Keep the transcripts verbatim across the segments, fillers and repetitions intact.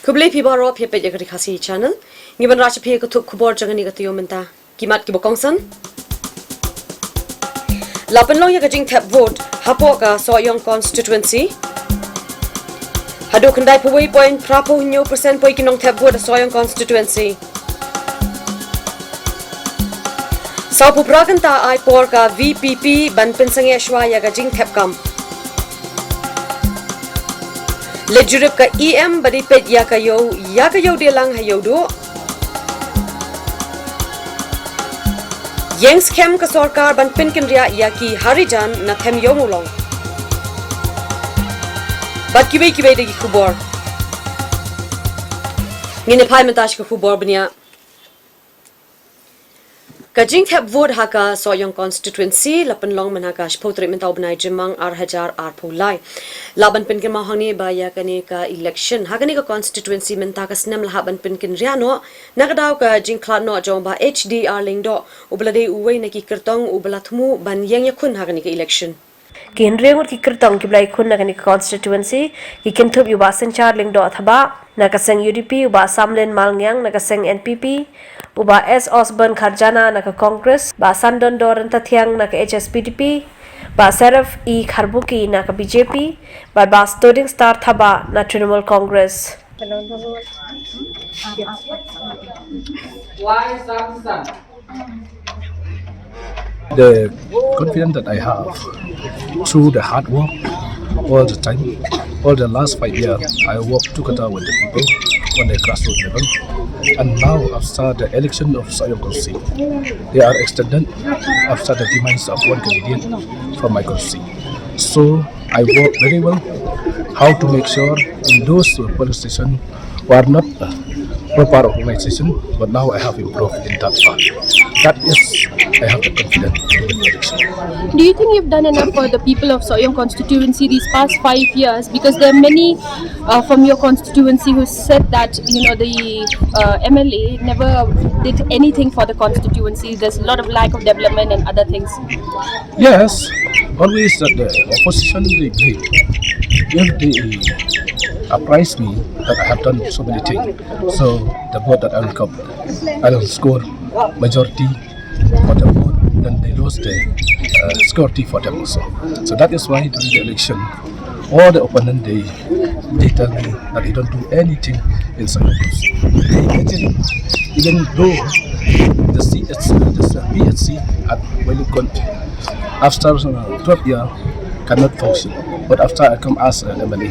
Khublei phi baroh, phi peit ïa ka Ri Khasi Channel. Ngi ban rah sha phi ka thup khubor jong kane ka taïew mynta. Ki mat kiba kongsan. La pynlong ïa ka jingthep vote hapoh ka Sohiong constituency. Haduh khyndai phew wei point phra phew hynñiew percent poi ki nongthep vote ha Sohiong constituency. Saw phew phra kynta ai por ka V P P ban pynsangeh shuwa ïa ka jingthep kam. Leit jurip ka E M ba dei peit ïa ka ïew, ïa ka ïew dei lang ha ïew duh. Ïeng skhem ka sorkar ban pynkynriah ïa ki Harijan na them ïew Mawlong. Bad kiwei kiwei de ki khubor. Ngin ïa phai mynta sha ka khubor bniah. Ka jingthep vote ha ka Sohiong constituency la pynlong mynha ka shiphew tarik mynta u bnai Jymmang ar hajar arphew lai. La ban pynkynmaw hangne ba ïa kane ka election ha kane ka constituency mynta ka snem la hap ban pynkynriah noh na ka daw ka jingkhlad noh jong Bah H D R Lyngdoh, uba la dei uwei na ki kyrtong uba la thmu ban ïeng ïakhun ha kane ka election. Ki hynriew ngut ki kyrtong kiba la ïakhun na kane ka constituency ki kynthup ïa u Bah Synshar Lyngdoh Thabah na ka seng U D P, u Bah Samlin Malngiang na ka seng N P P, u Bah S Osborne Kharjana na ka Congress, Bah Sandondor Ryntathiang na ka H S P D P, Bah Seraph E Kharbuki na ka B J P, bad Bah Stoding Star Thabah na Trinamool Congress. The confidence that I have through the hard work all the time, all the last five years, I work together with the people on the grassroots level. And now, after the election of Sohiong constituency, they are extended after the demise of one candidate from my constituency. So I work very well how to make sure in those politicians who are not uh, proper organization, but now I have improved in that part. That is, I have the confidence in the direction. Do you think you've done enough for the people of Sohiong constituency these past five years? Because there are many uh, from your constituency who said that, you know, the uh, M L A never did anything for the constituency. There's a lot of lack of development and other things. Yes, always that the opposition they blame. If they apprise me that I have done so many things, so the vote that I will come, I will score majority for the vote, then they lose the uh, security for them also. So that is why during the election, all the opponent they they tell me that they don't do anything in Sohiong. They imagine even though the C H C, the P H C at Wailukonj after uh, twelve years cannot function. But after I come as an M L A,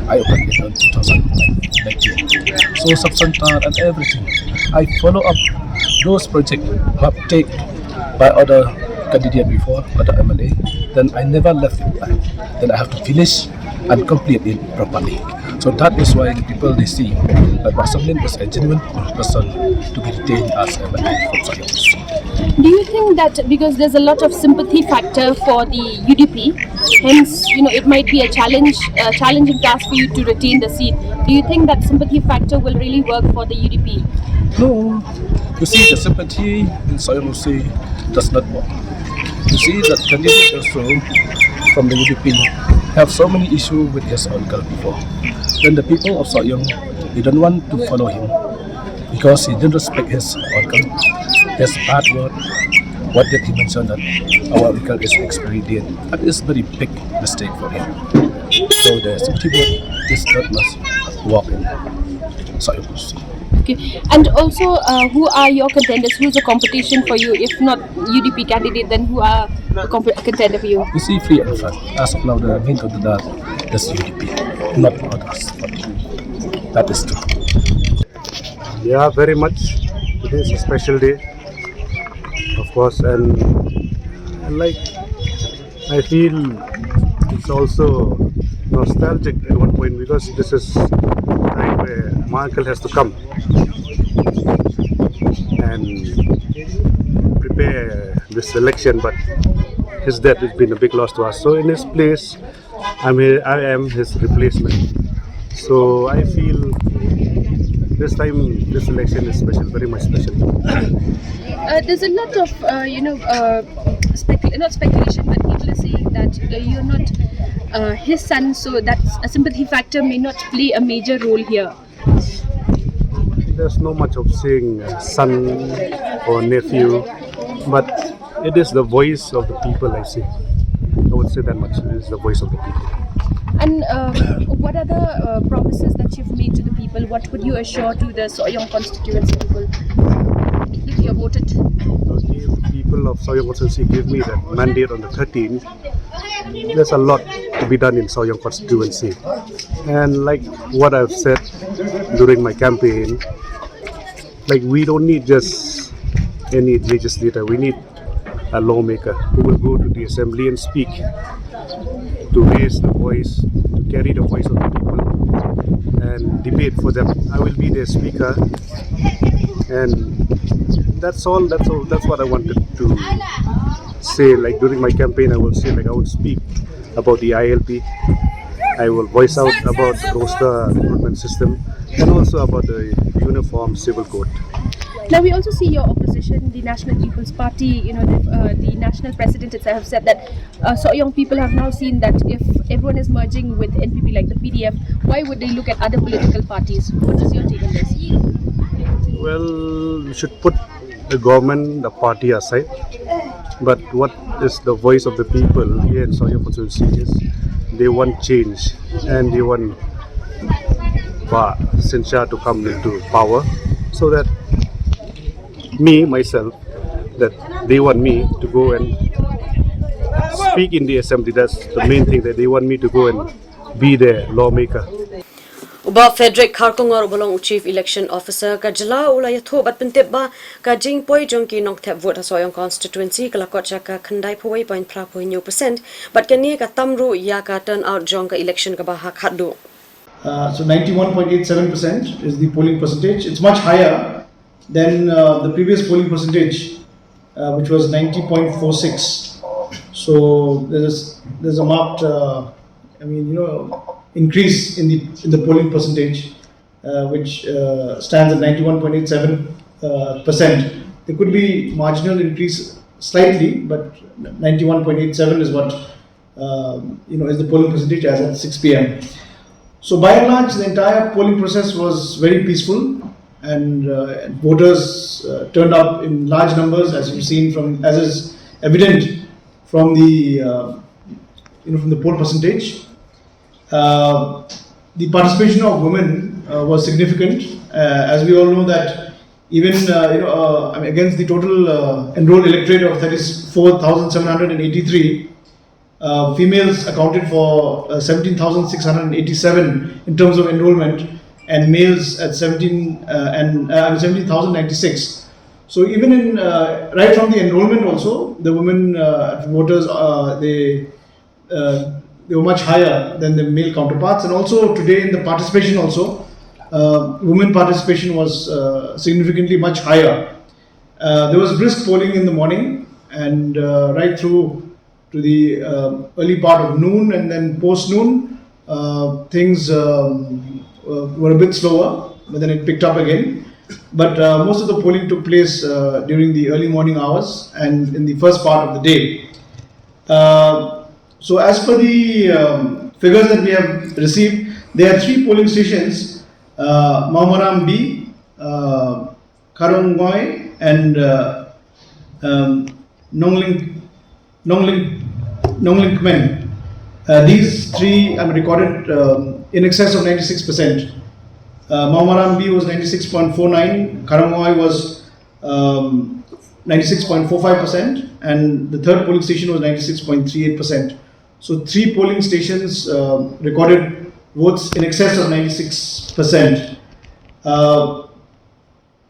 I opened it in two thousand nineteen. So sub center and everything, I follow up those projects who have taken by other candidate before, other M L A. Then I never left it. Then I have to finish and complete it properly. So that is why the people they see that Bah Samlin is a genuine person to be retained as M L A from Sohiong. Do you think that because there's a lot of sympathy factor for the U D P, hence, you know, it might be a challenge, a challenging task for you to retain the seat? Do you think that sympathy factor will really work for the U D P? No. You see, the sympathy in Sohiong does not work. You see that candidate also from the U D P have so many issues with his uncle before. Then the people of Sohiong, they don't want to follow him because he didn't respect his uncle, his bad word. What did he mention that our uncle is experienced? That is very big mistake for him. So the sympathy vote is not much work in Sohiong. Okay, and also, uh, who are your contenders? Who's the competition for you? If not U D P candidate, then who are the comp- contender for you? You see, free and fair. As of now, the main contender is U D P, not others. That is true. Yeah, very much. Today is a special day, of course, and, and like I feel it's also nostalgic at one point because this is the time where my uncle has to come and prepare this election, but his death has been a big loss to us. So in his place, I'm here, I am his replacement. So I feel this time, this election is special, very much special. Uh, there's a lot of, uh, you know, uh, spec- not speculation, but people are saying that uh, you're not uh, his son, so that a sympathy factor may not play a major role here. There's no much of saying uh, son or nephew, but it is the voice of the people, I say. I would say that much. It is the voice of the people. And uh, what are the uh, promises that you've made to the people? What would you assure to the Sohiong constituency people if you are voted? If people of Sohiong constituency give me that mandate on the thirteenth, there's a lot to be done in Sohiong constituency. And like what I've said during my campaign, like, we don't need just any legislator. We need a lawmaker who will go to the assembly and speak, to raise the voice, to carry the voice of the people and debate for them. I will be their speaker, and that's all. That's all. That's what I wanted to say. Like, during my campaign, I will say, like, I would speak about the I L P. I will voice out about the roster recruitment system and also about the uniform civil code. Now we also see your opposition, the National People's Party. You know, the, uh, the national president itself have said that uh, Sohiong people have now seen that if everyone is merging with N P P like the P D F, why would they look at other political parties? What is your take on this? Well, we should put the government, the party aside. But what is the voice of the people here in Sohiong constituency is they want change and they want Bah Synshar to come into power, so that me, myself, that they want me to go and speak in the assembly. That's the main thing, that they want me to go and be their lawmaker. U Bah Frederick Kharkongor uba long u Chief Election Officer ka jylla u la ïathuh bad pyntip ba ka jingpoi jong ki nongthep vote ha Sohiong constituency ka la kot sha ka khyndai phew wei point phra phew hynñiew percent bad kane ka tam ruh ïa ka turnout jong ka election kaba ha khatduh. Uh, so ninety-one point eight seven percent is the polling percentage. It's much higher than uh, the previous polling percentage, uh, which was ninety point four six. So there's there's a marked, uh, I mean, you know, increase in the in the polling percentage, uh, which uh, stands at ninety-one point eight seven uh, percent. There could be marginal increase slightly, but ninety-one point eight seven is what um, you know, is the polling percentage as at six p m. So by and large, the entire polling process was very peaceful, and uh, voters uh, turned up in large numbers, as you've seen from, as is evident from the, uh, you know, from the poll percentage. Uh, the participation of women uh, was significant, uh, as we all know that even uh, you know uh, I mean, against the total uh, enrolled electorate of thirty-four thousand seven hundred and eighty-three, uh, females accounted for uh, seventeen thousand six hundred eighty-seven in terms of enrollment, and males at seventeen uh, and uh, seventeen thousand ninety-six. So even in uh, right from the enrollment also, the women uh, voters uh, they uh, they were much higher than the male counterparts, and also today in the participation also, uh, women participation was uh, significantly much higher. Uh, there was brisk polling in the morning and uh, right through to the uh, early part of noon, and then post noon, uh, things um, uh, were a bit slower, but then it picked up again. But uh, most of the polling took place uh, during the early morning hours and in the first part of the day. Uh, so, as per the um, figures that we have received, there are three polling stations, uh, Mawmaram B, uh, Kharongoi, and uh, um, Nongling, Nongling, Nonglingkmen. Uh, these three um, recorded um, in excess of ninety-six percent. Uh, Mawmaram B was ninety-six point four nine, Kharongoi was um, ninety-six point four five percent, and the third polling station was ninety-six point three eight percent. So three polling stations uh, recorded votes in excess of ninety-six percent. Uh,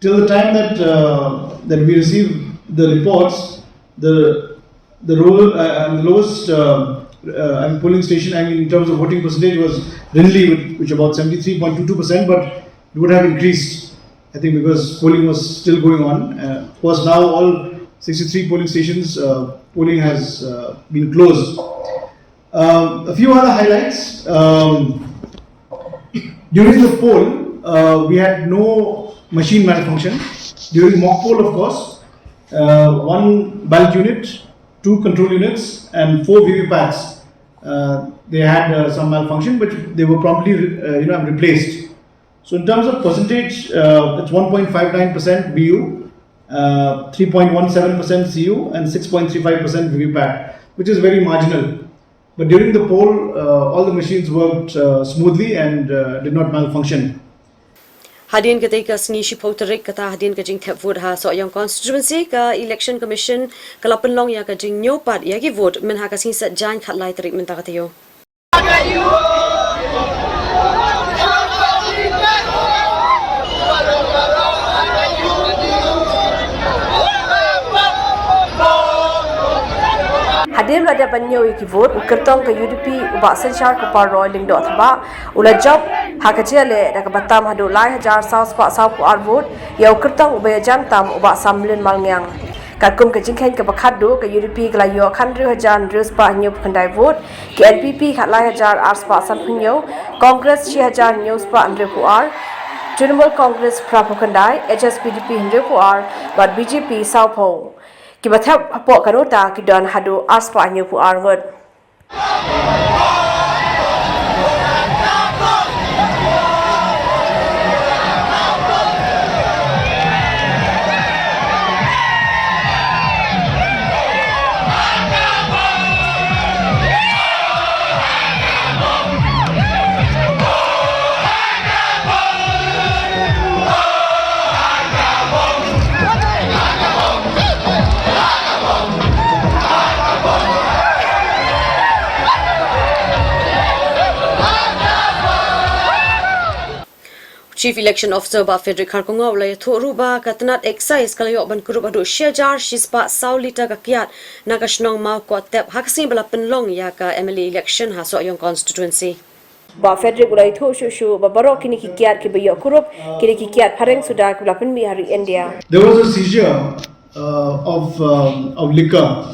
till the time that uh, that we received the reports, the the rural uh, and the lowest uh, uh, and polling station, I mean, in terms of voting percentage, was Rynllei, with, which about seventy-three point two two percent, but it would have increased, I think, because polling was still going on. Uh, of course, now all sixty-three polling stations, uh, polling has uh, been closed. Um, a few other highlights. Um, during the poll, uh, we had no machine malfunction. During mock poll, of course, uh, one ballot unit, two control units, and four V V pats. Uh, they had uh, some malfunction, but they were promptly, uh, you know, replaced. So in terms of percentage, uh, it's one point five nine percent B U, uh, three point one seven percent C U, and six point three five percent V V P A T, which is very marginal. But during the poll, uh, all the machines worked uh, smoothly and uh, did not malfunction. Hadien katei ka sngi shiphew tarik kata hadien ka jingthep vote ha Sohiong constituency ka Election Commission ka la pynlong ïa ka jingñiew pat ïa ki vote mynha ka sngi Saitjaiñ khatlai tarik mynta ka taïew. Hadien ba la dep ban ñiew ïa ki vote, u kyrtong ka U D P u Bah Synshar Kupar Roy Lyngdoh Thabah u la jop ha ka jingïaleh da kaba tam haduh lai hajar saw spah saw phew ar vote ïa u kyrtong uba ïajan tam u Bah Samlin Malngiang. Katkum ka jingkheiñ kaba khatduh, ka U D P ka la ïoh khathynriew hajar hynriew spah hynñiew phew khyndai vote, ka N P P khatlai hajar ar spah sanphew hynñiew, Congress shi hajar hynñiew spah hynriew phew ar, Trinamool Congress phra phew khyndai, H S P D P hynriew phew ar bad B J P saw phew. Kiba thep hapoh ka nota ki don haduh ar spah hynñiew phew ar ngut. Chief Election Officer Bah Frederick Kharkongor u la ïathuh ruh ba ka tnat Excise ka la ïoh ban kurup haduh shi hajar shi spah saw litre ka kiad na ka shnong Mawkohtep ha ka sngi ba la pynlong ïa ka M L A election ha Sohiong constituency. Bah Frederick u la ïathuh shuh shuh ba baroh kine ki kiad kiba ïoh kurup kine ki kiad phareng suda kiba la pynmih ha ri India. There was a seizure uh, of, um, of liquor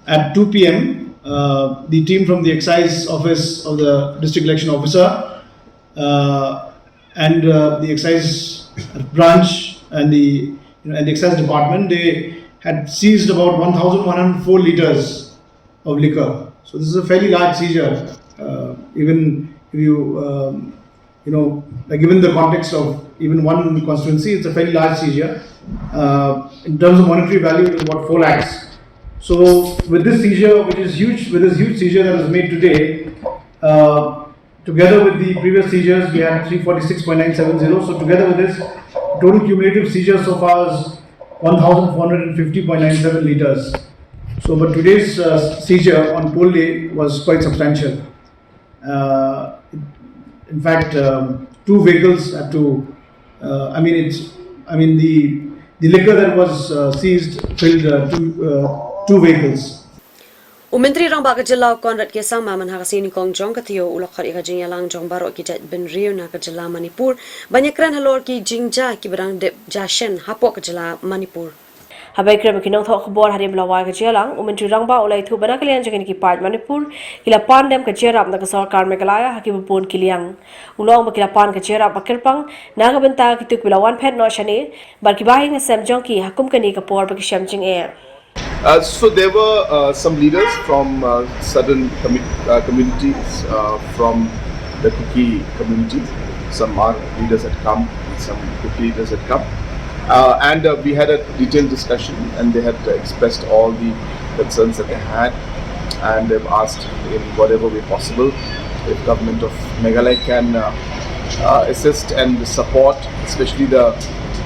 at two p.m. Uh, the team from the excise office of the district election officer uh, and uh, the excise branch and the, you know, and the excise department, they had seized about one thousand one hundred four liters of liquor. So this is a fairly large seizure. Uh, even if you, um, you know, like, given the context of even one constituency, it's a fairly large seizure. Uh, in terms of monetary value, it is about four lakhs. So with this seizure, which is huge, with this huge seizure that was made today, uh, together with the previous seizures, we had three forty-six point nine seven zero. So together with this, total cumulative seizure so far is one thousand four hundred and fifty point nine seven liters. So, but today's uh, seizure on poll day was quite substantial. Uh, in fact, um, two vehicles had to. Uh, I mean, it's. I mean, the the liquor that was uh, seized filled uh, two uh, two vehicles. U Myntri Rangbah ka jylla u Conrad K Sangma mynha ka sngi Nyngkong jong ka taïew u la khot ïa ka jingïalang jong baroh ki jait bynriew na ka jylla Manipur ban ïakren halor ki jingjia kiba dang dep jia shen hapoh ka jylla Manipur. Haba ïakren bad ki nongthoh khubor hadien ba la wai ka jingïalang, u Myntri Rangbah u la ïathuh ba na ka liang jong kine ki paid Manipur ki la pan dem ka jingïarap na ka sorkar Meghalaya ha kiba bun ki liang. U la ong ba ki la pan ka jingïarap ba kyrpang na ka bynta kito kiba la wan phet noh shane bad kiba ha ïing ha sem jong ki ha kum kane ka por ba ki shem jingeh. Uh, so there were uh, some leaders from uh, southern commu- uh, communities, uh, from the Kuki community. Some our leaders had come, some Kuki leaders had come. Uh, and uh, we had a detailed discussion, and they had expressed all the concerns that they had, and they've asked in whatever way possible if government of Meghalaya can uh, uh, assist and support, especially the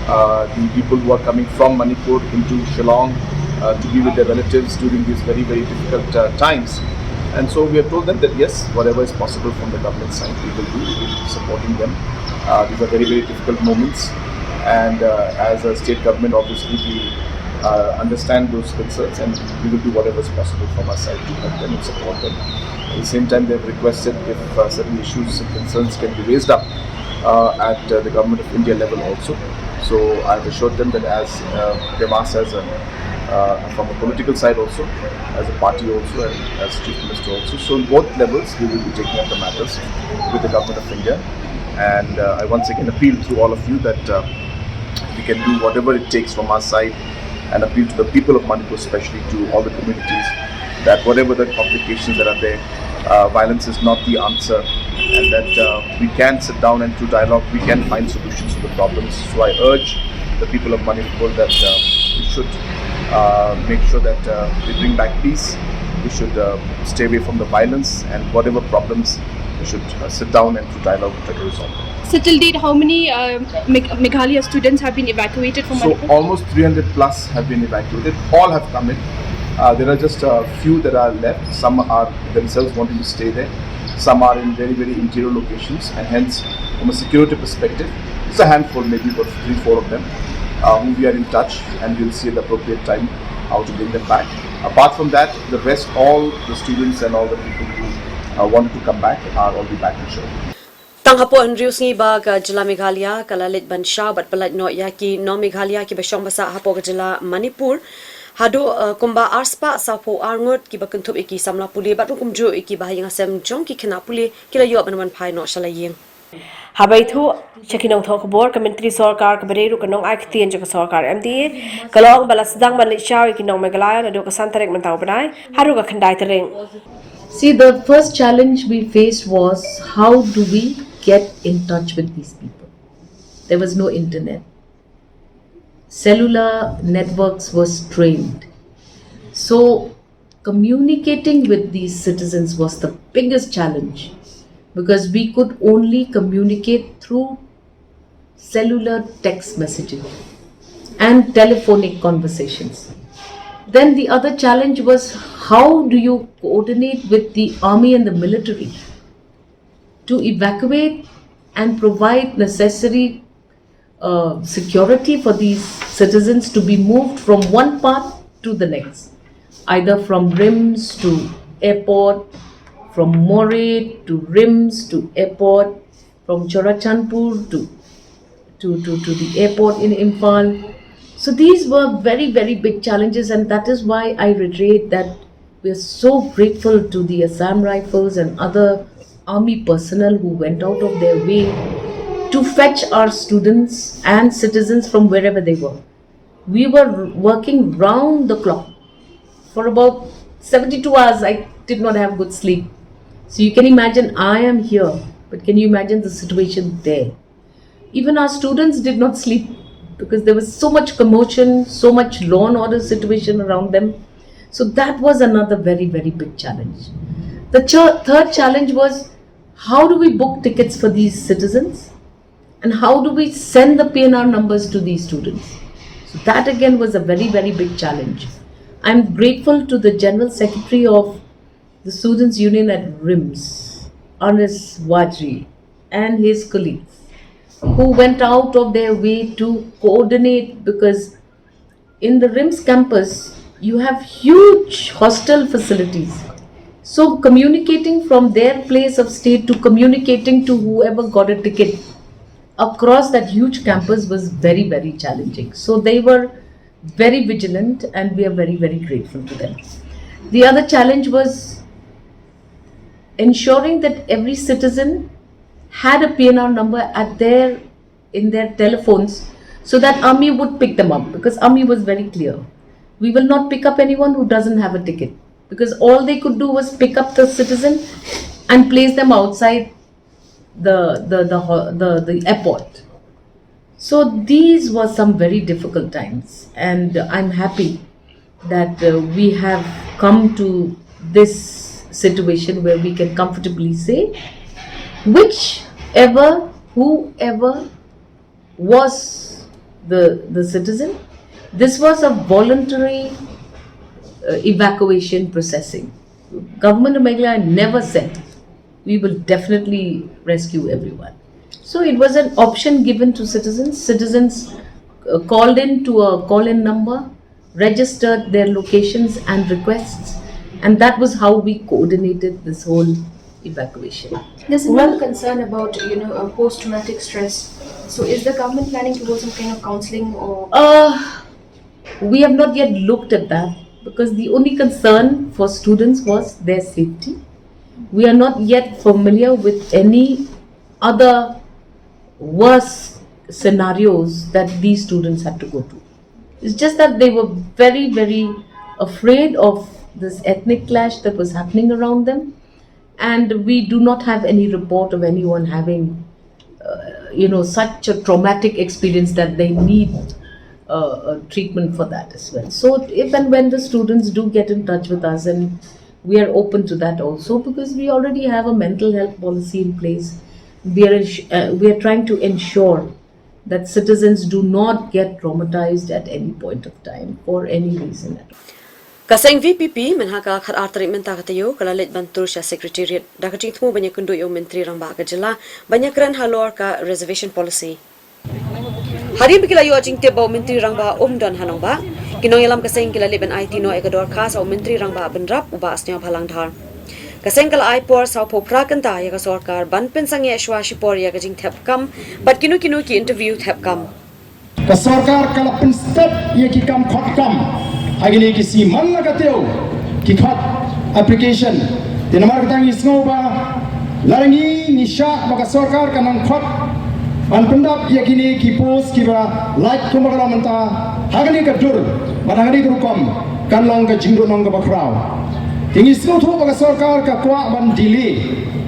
uh, the people who are coming from Manipur into Shillong uh, to be with their relatives during these very, very difficult uh, times. And so we have told them that yes, whatever is possible from the government side, we will do. We will be supporting them. Uh, these are very, very difficult moments. And uh, as a state government, obviously, we uh, understand those concerns and we will do whatever is possible from our side to help them and support them. At the same time, they have requested if uh, certain issues and concerns can be raised up uh, at uh, the Government of India level also. So I've assured them that as uh, they've asked as a, uh, from a political side also, as a party also, and as Chief Minister also. So on both levels, we will be taking up the matters with the Government of India. And uh, I once again appeal through all of you that uh, we can do whatever it takes from our side and appeal to the people of Manipur, especially to all the communities, that whatever the complications that are there, uh, violence is not the answer. and that uh, we can sit down and through dialogue we can find solutions to the problems. So I urge the people of Manipur that uh, we should uh, make sure that uh, we bring back peace. We should uh, stay away from the violence, and whatever problems, we should uh, sit down and through dialogue try to resolve them. So till date, how many uh, Meg- Meghalaya students have been evacuated from So Manipur? Almost three hundred plus have been evacuated. All have come in. Uh, there are just a few that are left. Some are themselves wanting to stay there. Some are in very, very interior locations, and hence, from a security perspective, it's a handful, maybe about three, four of them, uh, whom we are in touch, and we'll see at the appropriate time how to bring them back. Apart from that, the rest, all the students and all the people who uh, wanted to come back are already back in shore. Tang hapoh hynriew sngi ba ka jylla Meghalaya ka la leit ban shaw bad pyllait noh ïa ki nong Meghalaya kiba shong ba sah hapoh ka jylla Manipur. Haduh uh, kumba arspah sawphew arngut kiba kynthup ïa ki samla pule bad ruh kumjuh ïa kiba ha ïing ha sem jong ki khynnah pule ki la ïoh ban wan phai noh sha la ïing. Haba ithuh sha ki nongthoh khubor, ka Myntri Sorkar kaba dei ruh ka nongai ktien jong ka sorkar M D A ka la ong ba la sdang ban leit shaw ïa ki nong Meghalaya naduh ka san tarik mynta u bnai haduh ka khyndai tarik. See, the first challenge we faced was how do we get in touch with these people? There was no internet. Cellular networks were strained. So, communicating with these citizens was the biggest challenge because we could only communicate through cellular text messaging and telephonic conversations. Then the other challenge was how do you coordinate with the army and the military to evacuate and provide necessary uh, security for these citizens to be moved from one part to the next, either from RIMS to airport, from Moreh to RIMS to airport, from Churachandpur to, to, to, to the airport in Imphal. So these were very, very big challenges, and that is why I reiterate that we are so grateful to the Assam Rifles and other army personnel who went out of their way to fetch our students and citizens from wherever they were. We were working round the clock for about seventy-two hours. I did not have good sleep. So you can imagine I am here, but can you imagine the situation there? Even our students did not sleep because there was so much commotion, so much law and order situation around them. So that was another very, very big challenge. The ch- third challenge was, how do we book tickets for these citizens? And how do we send the P N R numbers to these students? So that again was a very, very big challenge. I'm grateful to the General Secretary of the Students' Union at RIMS, Anis Wajri, and his colleagues, who went out of their way to coordinate, because in the RIMS campus, you have huge hostel facilities. So communicating from their place of stay to communicating to whoever got a ticket across that huge campus was very, very challenging. So they were very vigilant, and we are very, very grateful to them. The other challenge was ensuring that every citizen had a P N R number at their in their telephones, so that army would pick them up, because army was very clear: we will not pick up anyone who doesn't have a ticket, because all they could do was pick up the citizen and place them outside the the the, ho- the, the airport. So these were some very difficult times, and I'm happy that uh, we have come to this situation where we can comfortably say, whichever, whoever was the the citizen, this was a voluntary uh, evacuation processing. Government of Meghalaya never said, we will definitely rescue everyone. So it was an option given to citizens. Citizens uh, called in to a call-in number, registered their locations and requests, and that was how we coordinated this whole evacuation. There's another concern about, you know, uh, post-traumatic stress. So is the government planning to go some kind of counseling or? Uh, we have not yet looked at that, because the only concern for students was their safety. We are not yet familiar with any other worse scenarios that these students had to go through. It's just that they were very, very afraid of this ethnic clash that was happening around them. And we do not have any report of anyone having, uh, you know, such a traumatic experience that they need uh, uh, treatment for that as well. So if and when the students do get in touch with us, and we are open to that also, because we already have a mental health policy in place. We are ins- uh, we are trying to ensure that citizens do not get traumatized at any point of time for any reason at all. Ka seng VPP mynha ka khatar tarik mynta ka taïew ka la leit ban tur sha Secretariat da ka jingthmu ban ïakynduh ïa u Myntri Rangbah ka jylla ban ïakren halor ka Reservation Policy. Hadien ba ki la ïoh jingtip ba u Myntri Rangbah um don ha nongbah, ki nongïalam ka seng ki la leit ban aiti noh ïa ka dorkhas ha u Myntri Rangbah Pynïaid u Bah Sniawbhalang Dhar. Ka seng ka la ai por saw phew phra kynta ïa ka sorkar ban pynsangeh shuwa shipor ïa ka jingthep kam bad kino kino ki interview thep kam. Ka sorkar ka la pynstep ïa ki kam khot kam ha kine ki sngi man la ka taïew ki khot application. Te namar kata ngi sngew ba la ngi ngi shah ba ka sorkar ka nang khot ban pyndap ïa kine ki post kiba lait kumba ka la mynta ha kane ka dur bad ha kane ka rukom kan long ka jingduhnong kaba khraw. Te ngi sngewthuh ba ka sorkar ka kwah ban delay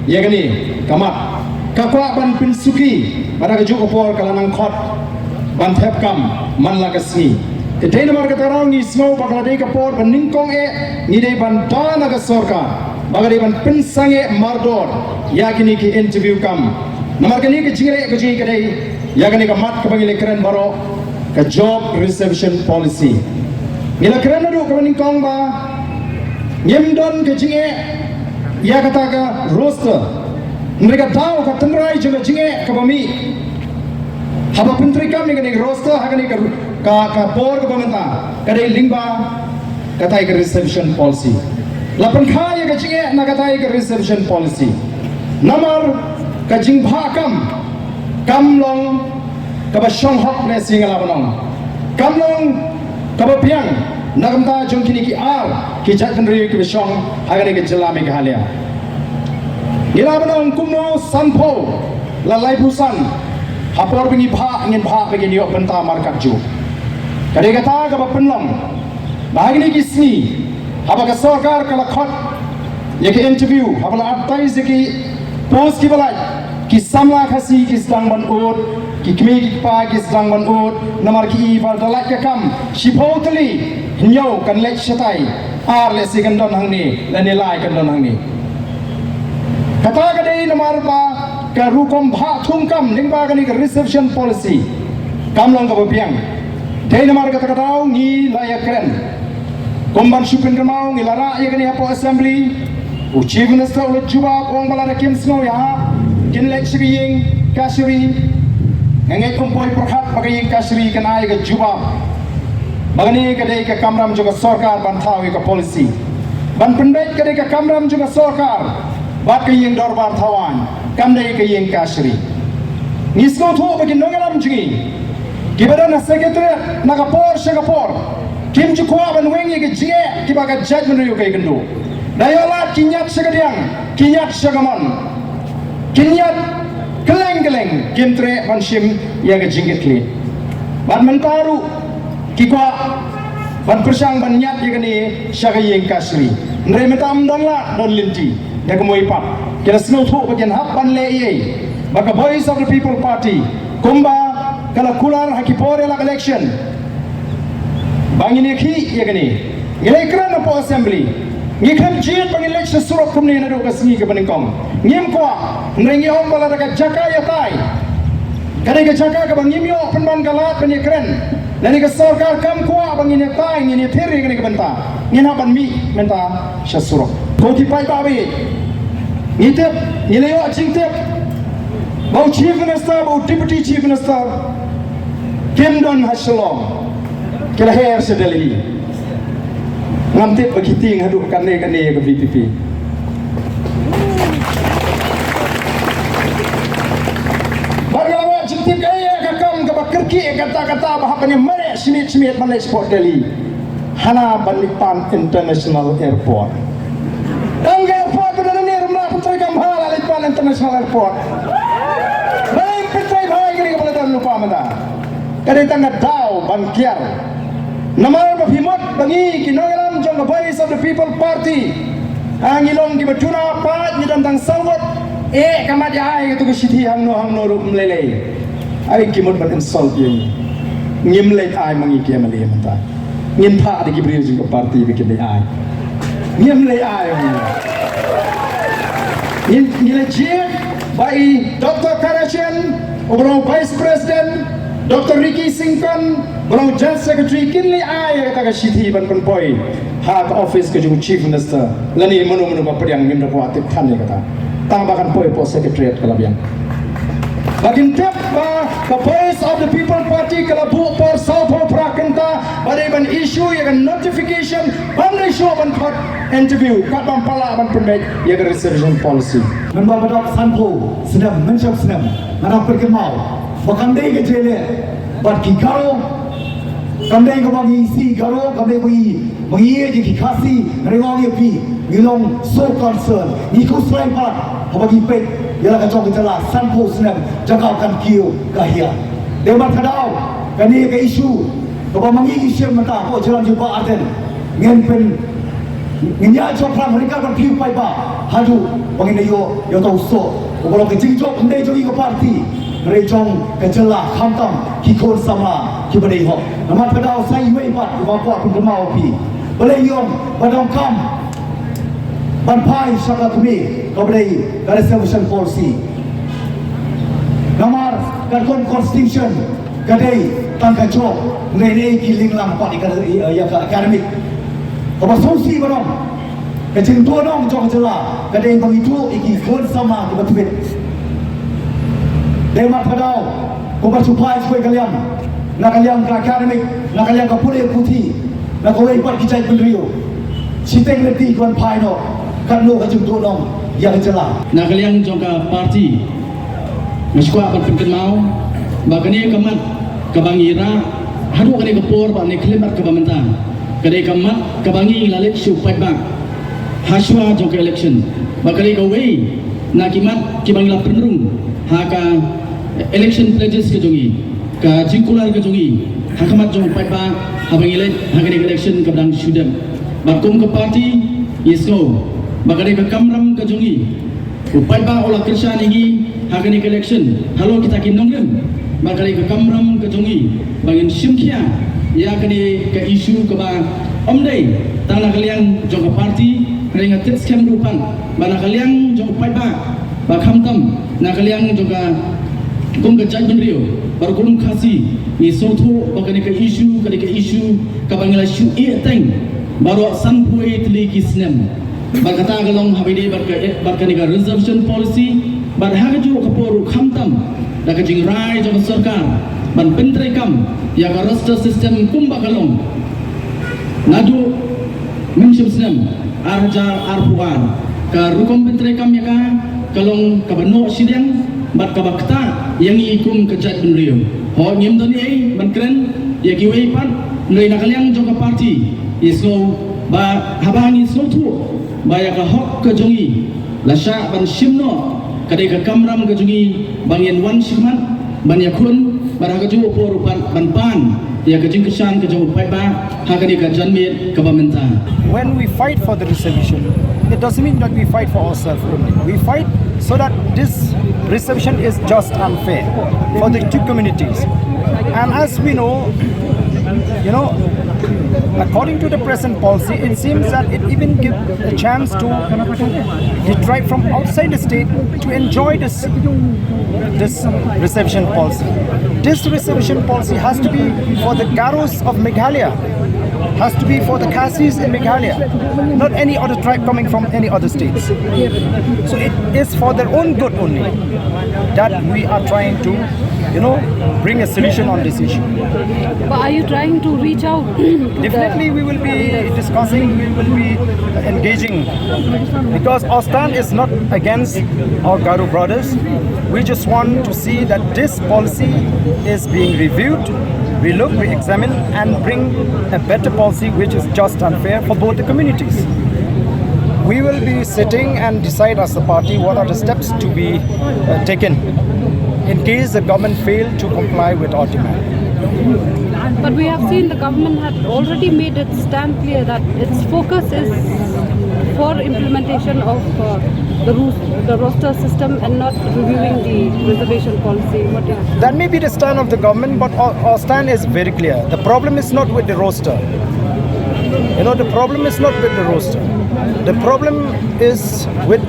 ïa kane ka mat, ka kwah ban pynsuki bad ha ka juh ka por ka la nang khot ban thep kam man la ka sngi. Te dei namar kata ka daw ngi sngew ba ka la dei ka por ba nyngkong eh ngi dei ban da na ka sorkar ba ka dei ban pynsangeh mardor ïa kine ki interview kam. Namar kane ka jingleh ka jong ngi ka dei ïa kane ka mat kaba ngi la kren baroh, ka Job Reservation Policy. Ngi la kren naduh kaba nyngkong ba ngim don ka jingeh ïa kata ka roster. Hynrei ka daw ka tynrai jong ka jingeh kaba mih haba pyntreikam ïa kane ka roster ha kane ka, ka, ka por kaba mynta ka dei lyngba katai ka Reservation Policy. La pynkha ïa ka jingeh na katai ka Reservation Policy. Namar ka jingbhah kam kam long kaba shong hok ne sing la ba nong. Kam long kaba biang na ka bynta jong kine ki ar ki jaitbynriew kiba shong ha kane ka jylla Meghalaya. Ngi la ba nong kumno sanphew la laiphew san ha por ba ngi bhah ngin bhah ba ngin ïoh bynta markat juh. Ka dei kata kaba pynlong ba ha kine ki sngi haba ka sorkar ka la khot ïa ka interview haba la advertise ïa ki post kiba lait, ki samla Khasi ki sdang ban ud, ki kmie ki kpa ki sdang ban ud namar ki i ba da lait ka kam shiphew tylli, hynñiew kan leit shatai, ar lehse kan don hangne lane lai kan don hangne. Kata ka dei namar ba ka rukom bhah thung kam lyngba kane ka Reservation Policy kam long kaba biang. Dei namar kata ka daw ngi la ïakren. Kum ban shu pynkynmaw ngi la rah ïa kane hapoh Assembly. U Chief Minister u la jubab u ong ba lada kim sngew ïa ha kin leit sha ka ïing kashari. Nga ngeit um poi pyrkhat ba ka ïing kashari kan ai ka jubab ba kane ka dei ka kamram jong ka sorkar ban thaw ïa ka policy. Ban pynbeit ka dei ka kamram jong ka sorkar bad ka ïing dorbar thaw aiñ kam dei ka ïing kashari. Ngi sngewthuh ba ki nongïalam jong ngi kiba don ha Secretariat na ka por sha ka por kim ju kwah ban weng ïa ka jingeh kiba ka jaitbynriew ka ïakynduh. Da ïoh lad ki ñiad sha ka diang, ki ñiad sha ka mon, ki ñiad kylleng kylleng, kim treh ban shim ïa ka jingkitkhlieh. Bad mynta ruh ki kwah ban pyrshang ban ñiad ïa kane sha ka ïing kashari. Hynrei mynta ym don lad don lynti da ka mui pat. Ki la sngewthuh ba kin hap ban leh ei ei ba ka Voice of the People Party kumba ka la kular ha ki por ïaleh election ba ngin ïakhih ïa kane. Ngi la ïakren hapoh Assembly, ngi khlem jied ba ngin leit sha surok kumne naduh ka sngi kaba nyngkong. Ngim kwah, hynrei ngi ong ba lada ka jaka ïatai ka dei ka jaka kaba ngim ïoh pynban ka lad ban ïakren, lane ka sorkar kam kwah ba ngin ïatai ngin ïathir ïa kane ka bynta, ngin hap ban mih mynta sha surok. Ko ki paidbah ba ïeit, ngi tip, ngi la ïoh jingtip ba u Chief Minister, ba u Deputy Chief Minister kim don ha Shillong, ki la her sha Delhi. Ngam tip ba ki tieng haduh kane kane ka VPP. Bad nga la wad jingtip ka ïa ka kam kaba kyrkieh kata kata ba hap ban ïa mareh shimiet shimiet ban leit shapoh Delhi. Hana ban leit pan International Airport. Tang ka airport ba don hangne, ym lah pyntrei kam bha la leit pan International Airport. Ba leit pyntrei bha ïa kane kaba la don lypa mynta. Ka dei tang ka daw ban kiar. Namar ba phi mut ba ngi ki nongïalam jong ka Voice of the People Party Ha ngi long kiba duna pat ngi don tang saw ngut. Eh, ka mat ïa ai katu ka shithi hangno hangno ruh ym lei lei. Ai ki mut ban insult ïa ngi. Ngim leit ai ma ngi ki M L A mynta. Ngin phah da ki briew jong ka party ba kin leit ai. Ngim leit ai ma ngi. Ngin, ngi leit jied ba i Doctor Karachen, uba long Vice President, Doctor Ricky Syngkon, uba long General Secretary, kin leit ai ïa kata ka shithi ban pynpoi ha ka office ka jong u Chief Minister. Lane mano mano ba pdiang, ngim da kwah tip than ïa kata. Tang ba kan poi hapoh Secretariat ka la biang. Ba kin tip ba ka Voice of the People Party ka la buh por sawphew phra kynta ba dei ban issue ïa ka notification ban dei shuh ban khot interview, kat bym pat lah ban pynbeit ïa ka reservation policy. Mynba ba dap sanphew snem, mynshwa snem, nga dang pynkynmaw ba kam dei ka jingïaleh bad ki Garo, kam dei kaba ngi isih Garo, kam dei ba ngi, ba ngi ïeit ïa ki Khasi. Nga ong ïa phi, ngi long so concern, ngi khuslai pat haba ngi peit ïa la ka jong ka jylla sanphew snem jaka kan kiew ka hiar. Dei mat ka daw kane ka issue kaba ma ngi ngi shim mynta hapoh jylla jong u Bah Ardent. Ngin pyn, ngin ïa jop rang ryngkat bad phi u paidbah haduh ba ngin ïoh ïa uta u soh uba long ka jingjop ym dei jong ngi ka party, hynrei jong ka jylla, khamtam ki khun samla kiba dei hok. Namarkata sa iwei pat uba kwah pynkynmaw ïa phi, balei ngi ong ba donkam ban phai sha ka kmie kaba dei ka reservation policy? Namar katkum constitution ka dei tang ka jop, hynrei ne ki linglang pat ïa ka, ïa ka academic. Kaba sngewsih ban ong, ka jingduh nong jong ka jylla ka dei ba ngi duh ïa ki khun samla kiba tbit. Dei mat ka daw kumba shu phai shuh ka liang, na ka liang ka academic, na ka liang ka pule puthi, na kawei pat ki jaitbynriew. Shiteng lynti ki wan phai noh, katno ka jingduh nong ïa ka jylla. Na ka liang jong ka party, nga shu kwah ban pynkynmaw ba kane ka mat kaba ngi rah haduh kane ka por bad kane ka khyllipmat kaba mynta, ka dei ka mat kaba ngi la leit sha u paidbah ha shuwa jong ka election. Ba ka dei kawei na ki mat kiba ngi la pynrung ha ka election pledges ka jong ngi, ka jingkular ka jong ngi ha khmat jong u paidbah haba ngi leit ha kane ka election kaba dang shu dep. Bad kum ka party ngi sngew ba ka dei ka kamram ka jong ngi. U paidbah u la kyrshan ïa ngi ha kane ka election halor kita ki nongrim. Ba ka dei ka kamram ka jong ngi ba ngin shim khia ïa kane ka issue kaba ym dei tang na ka liang jong ka party, hynrei nga tip skhem ruh pat ba na ka liang jong u paidbah, ba khamtam na ka liang jong ka kum ka jaitbynriew, ba kum Khasi ngi sngewthuh ba kane ka issue ka dei ka issue kaba ngi la shu ïeh teng baroh sanphew wei tylli ki snem. Bad kata ka long haba ïadei bad ka, bad kane ka reservation policy, bad ha kajuh ka por ruh khamtam da ka jingrai jong ka sorkar ban pyntreikam ïa ka roster system kumba ka long naduh mynshwa snem ar hajar arphew ar. Ka rukom pyntreikam ïa ka ka long kaba noh shiliang bad kaba ktah ïa ngi kum ka jaitbynriew. Hooid, ngim don ei ban kren ïa kiwei pat, hynrei na ka liang jong ka party ngi sngew ba haba ngi sngewthuh ba ïa ka hok ka jong ngi la shah ban shim noh, ka dei ka kamram ka jong ngi ba ngin wan shakhmat ban ïakhun bad ha kajuh ka por ruh pat ban pan ïa ka jingkyrshan ka jong u paidbah ha kane ka janmiet kaba mynta. When we fight for the reservation, it doesn't mean that we fight for ourselves only. We fight so that this reservation is just and fair for the two communities. And as we know, you know, according to the present policy, it seems that it even gives a chance to the tribe from outside the state to enjoy this, this reservation policy. This reservation policy has to be for the Garos of Meghalaya, has to be for the Khasis in Meghalaya, not any other tribe coming from any other states. So it is for their own good only that we are trying to, you know, bring a solution on this issue. But are you trying to reach out to the... Definitely, we will be discussing, we will be engaging, because our stand is not against our Garo brothers. We just want to see that this policy is being reviewed, we look, we examine, and bring a better policy which is just and fair for both the communities. We will be sitting and decide as a party what are the steps to be, uh, taken in case the government fail to comply with our demand. But we have seen the government had already made its stand clear that its focus is for implementation of uh, the, roos- the roster system and not reviewing the reservation policy. What do you That may be the stand of the government, but our, our stand is very clear. The problem is not with the roster. You know, the problem is not with the roster. The problem is with